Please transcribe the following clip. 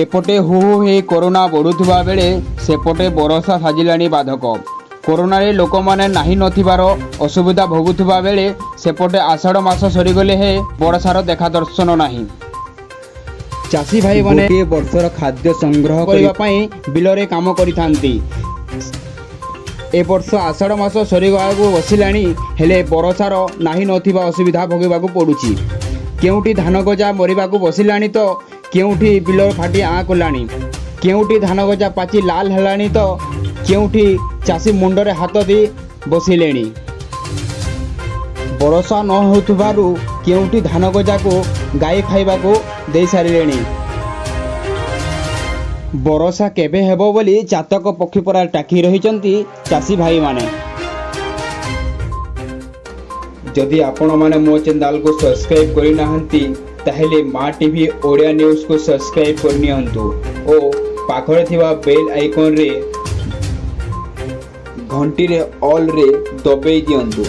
ଏପଟେ ହୁ ହୁ ହେଇ କରୋନା ବଢ଼ୁଥିବା ବେଳେ ସେପଟେ ବରଷା ସାଜିଲାଣି ବାଧକ। କରୋନାରେ ଲୋକମାନେ ନାହିଁ ନଥିବାର ଅସୁବିଧା ଭୋଗୁଥିବା ବେଳେ ସେପଟେ ଆଷାଢ଼ ମାସ ସରିଗଲେ ହେ ବର୍ଷାର ଦେଖା ଦର୍ଶନ ନାହିଁ। ଚାଷୀ ଭାଇମାନେ ଗୋଟିଏ ବର୍ଷର ଖାଦ୍ୟ ସଂଗ୍ରହ କରିବା ପାଇଁ ବିଲରେ କାମ କରିଥାନ୍ତି। ଏ ବର୍ଷ ଆଷାଢ଼ ମାସ ସରିବାକୁ ବସିଲାଣି, ହେଲେ ବର୍ଷାର ନାହିଁ ନଥିବା ଅସୁବିଧା ଭୋଗିବାକୁ ପଡ଼ୁଛି। କେଉଁଠି ଧାନ ଗଜା ମରିବାକୁ ବସିଲାଣି ତ କେଉଁଠି ବିଲ ଫାଟି ଆଁ କଲାଣି, କେଉଁଠି ଧାନ ଗଜା ପାଚି ଲାଲ ହେଲାଣି ତ କେଉଁଠି ଚାଷୀ ମୁଣ୍ଡରେ ହାତ ଦେଇ ବସିଲେଣି। ବର୍ଷା ନ ହେଉଥିବାରୁ କେଉଁଠି ଧାନ ଗଜାକୁ ଗାଈ ଖାଇବାକୁ ଦେଇସାରିଲେଣି। ବର୍ଷା କେବେ ହେବ ବୋଲି ଚାତକ ପକ୍ଷୀ ପରା ଟାକି ରହିଛନ୍ତି ଚାଷୀ ଭାଇମାନେ। ଯଦି ଆପଣମାନେ ମୋ ଚ୍ୟାନେଲକୁ ସବସ୍କ୍ରାଇବ୍ କରିନାହାନ୍ତି, ତାହେଲେ ମା ଟିଭି ଓଡ଼ିଆ ନ୍ୟୁଜ୍କୁ ସବସ୍କ୍ରାଇବ୍ କରିନିଅନ୍ତୁ ଓ ପାଖରେ ଥିବା ବେଲ୍ ଆଇକନ୍ରେ ଘଣ୍ଟିରେ ଅଲ୍ରେ ଦବେଇ ଦିଅନ୍ତୁ।